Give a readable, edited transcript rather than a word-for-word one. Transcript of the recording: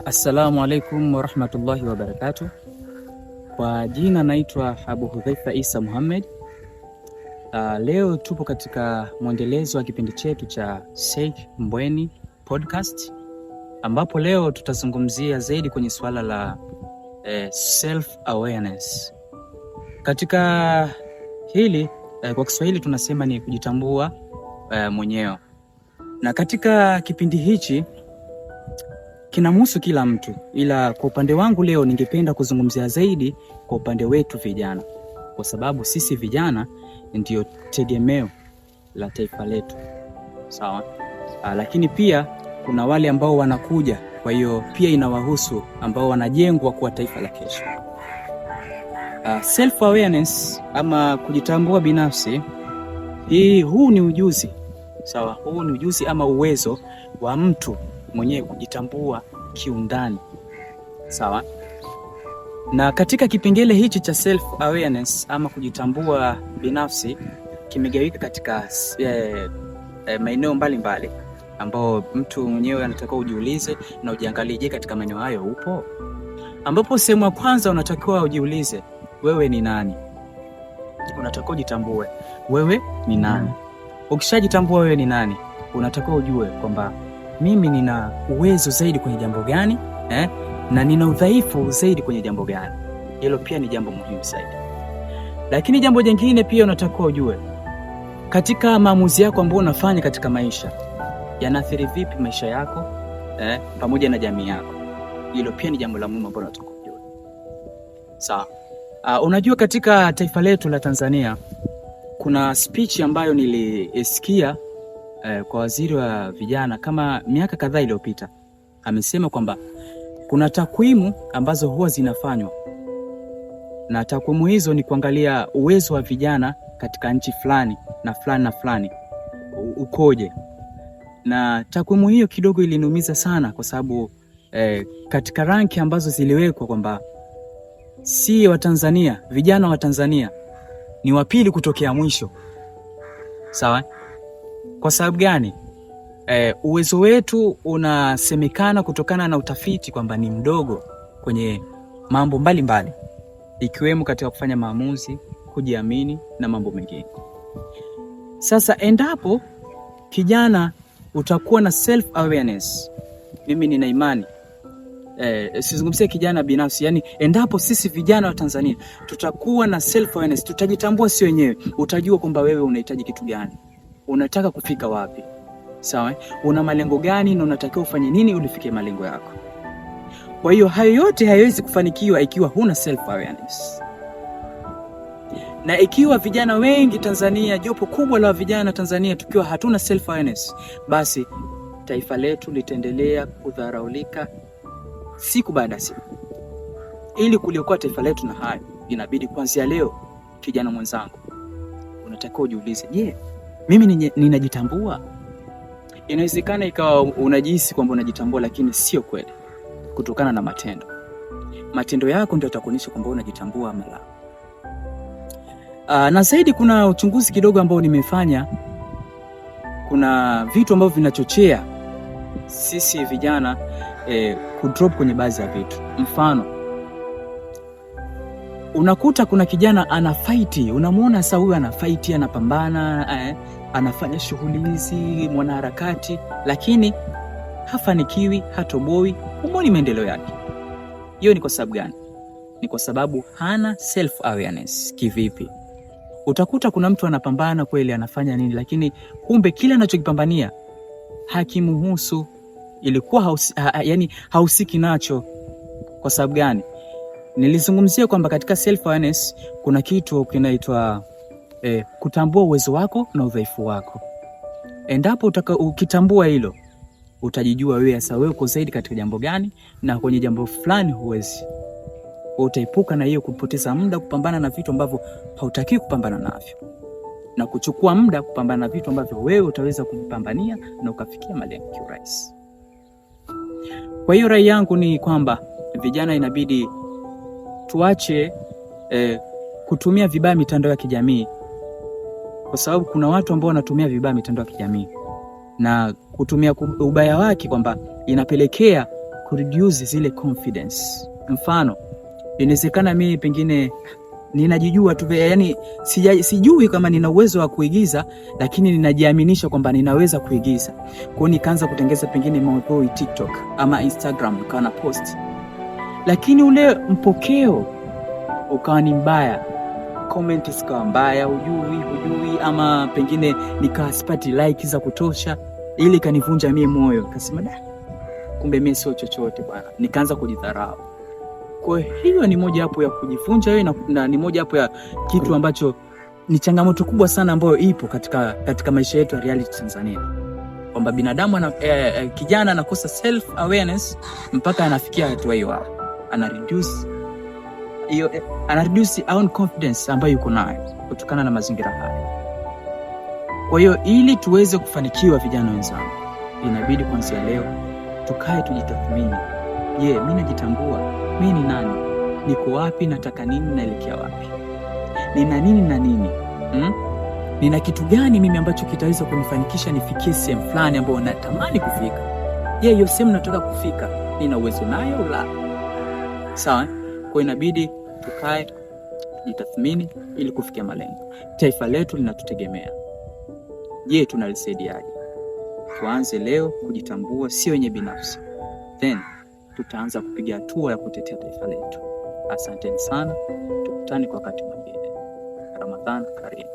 Assalamu alaikum warahmatullahi wabarakatuh. Kwa jina naitwa Abu Hudhaifa Isa Muhammad. Leo tupo katika mwendelezo wa kipindi chetu cha Sheikh Mbweni Podcast, ambapo leo tutazungumzia zaidi kwenye suala la self awareness. Katika hili kwa Kiswahili tunasema ni kujitambua mwenyewe, na katika kipindi hichi kinamhusu kila mtu, ila kwa upande wangu leo ningependa kuzungumzia zaidi kwa upande wetu vijana, kwa sababu sisi vijana ndiyo tegemeo la taifa letu, sawa. Lakini pia kuna wale ambao wanakuja, kwa hiyo pia inawahusu ambao wanajengwa kuwa taifa la kesho. Self awareness ama kujitambua binafsi, huu ni ujuzi, sawa. Huu ni ujuzi ama uwezo wa mtu mwenyewe kujitambua kiundani, sawa. Na katika kipengele hichi cha self awareness ama kujitambua binafsi kimegawika katika maeneo mbalimbali ambao mtu mwenyewe anatakiwa ujiulize na ujiangalie, je, katika maeneo hayo upo? Ambapo sehemu ya kwanza unatakiwa ujiulize wewe ni nani? Unatakiwa ujitambue wewe ni nani. Ukishajitambua wewe ni nani, unatakiwa ujue kwamba mimi nina uwezo zaidi kwenye jambo gani, na nina udhaifu zaidi kwenye jambo gani. Hilo pia ni jambo muhimu zaidi. Lakini jambo jingine pia unatakiwa ujue katika maamuzi yako ambayo unafanya katika maisha yanaathiri vipi maisha yako, pamoja na jamii yako. Hilo pia ni jambo la muhimu ambalo unatakiwa kujua. Sawa. Unajua katika taifa letu la Tanzania kuna speech ambayo nilisikia kwa waziri wa vijana kama miaka kadhaa iliyopita. Amesema kwamba kuna takwimu ambazo huwa zinafanywa na takwimu hizo ni kuangalia uwezo wa vijana katika nchi fulani na fulani na fulani ukoje. Na takwimu hiyo kidogo iliniumiza sana kwa sababu katika ranki ambazo ziliwekwa kwamba si wa Tanzania, vijana wa Tanzania ni wa pili kutokea mwisho. Sawa? Kwa sababu gani? Uwezo wetu unasemekana kutokana na utafiti kwamba ni mdogo kwenye mambo mbalimbali ikiwemo katika kufanya maamuzi, kujiamini na mambo mengine. Sasa endapo kijana utakuwa na self awareness, mimi nina imani sizungumzie kijana binafsi, yani endapo sisi vijana wa Tanzania tutakuwa na self awareness, tutajitambua si wenyewe, utajua kwamba wewe unahitaji kitu gani, unataka kufika wapi, sawa, una malengo gani na unatakiwa ufanye nini ili ufikie malengo yako. Kwa hiyo hayo yote hayawezi kufanikiwa ikiwa huna self awareness. Na ikiwa vijana wengi Tanzania, jopo kubwa la vijana Tanzania, tukiwa hatuna self awareness, basi taifa letu litaendelea kudharaulika siku baada ya siku. Ili kuliokoa taifa letu na hayo, inabidi kuanzia leo, kijana mwenzangu, unatakiwa ujiulize, je, mimi ninajitambua? Inawezekana ikawa unajihisi kwamba unajitambua, lakini sio kweli, kutokana na matendo. Matendo yako ndio yatakuonyesha kwamba unajitambua ama la. Na zaidi kuna uchunguzi kidogo ambao nimefanya. Kuna vitu ambavyo vinachochea sisi vijana kudrop kwenye baadhi ya vitu. Mfano, unakuta kuna kijana ana fight, unamuona sasa huyu ana fight, anapambana, anafanya shughuli hizi, mwanaharakati, lakini hafanikiwi, hatoboi, humoni maendeleo yake. Hiyo ni kwa sababu gani? Ni kwa sababu hana self awareness. Kivipi? Utakuta kuna mtu anapambana kweli, anafanya nini, lakini kumbe kile anachokipambania hakimuhusu, ilikuwa yani hahusiki nacho. Kwa sababu gani? Nilizungumzia kwamba katika self awareness kuna kitu kinaitwa kutambua uwezo wako na udhaifu wako. Endapo ukitambua hilo, utajijua wewe hasa wewe uko zaidi katika jambo gani na kwenye jambo fulani huwezi. Kwa utaepuka na hiyo kupoteza muda kupambana na vitu ambavyo hautakiwi kupambana navyo na kuchukua muda kupambana na vitu ambavyo wewe utaweza kuvipambania na ukafikia malengo kiurahisi. Kwa hiyo rai yangu ni kwamba vijana inabidi tuache kutumia vibaya mitandao ya kijamii, kwa sababu kuna watu ambao wanatumia vibaya mitandao ya kijamii na kutumia ubaya wake kwamba inapelekea Kureduce zile confidence. Mfano, inawezekana mimi pengine ninajijua tu, yani sijui kama nina uwezo wa kuigiza, lakini ninajiaminisha kwamba ninaweza kuigiza. Kwa hiyo nikaanza kutengeza pengine maudhui TikTok ama Instagram, nikawa na post, lakini ule mpokeo ukawa ni mbaya, comment zikawa mbaya, hujui, ama pengine nikawa sipati like za kutosha, ili kanivunja mie moyo, nikasema da, kumbe mie sio chochote bwana, nikaanza kujidharau. Kwa hiyo ni moja hapo ya kujivunja wewe na ni moja hapo ya kitu ambacho ni changamoto kubwa sana ambayo ipo katika maisha yetu ya reality Tanzania, kwamba binadamu kijana anakosa self awareness mpaka anafikia hatua hiyo hapo, ana reduce hiyo, ana reduce own confidence ambayo yuko nayo kutokana na mazingira haya. Kwa hiyo ili tuweze kufanikiwa, vijana wenzangu, inabidi kuanzia leo tukae tujitathmini. Je, mimi najitambua? Mimi ni nani? Niko wapi? Nataka nini? Naelekea wapi? Nina nini na nini? Nina kitu gani mimi ambacho kitaweza kunifanikisha nifikie sehemu fulani ambayo natamani kufika? Je, hiyo sehemu nataka kufika nina uwezo nayo au la? Sawa? Kwa inabidi tukae tujitathmini ili kufikia malengo. Taifa letu linatutegemea. Je, tunalisaidiaje? Tuanze leo kujitambua, sio wenye binafsi, then tutaanza kupiga hatua ya kutetea taifa letu. Asanteni sana, tukutane kwa wakati mwingine. Ramadhan Karim.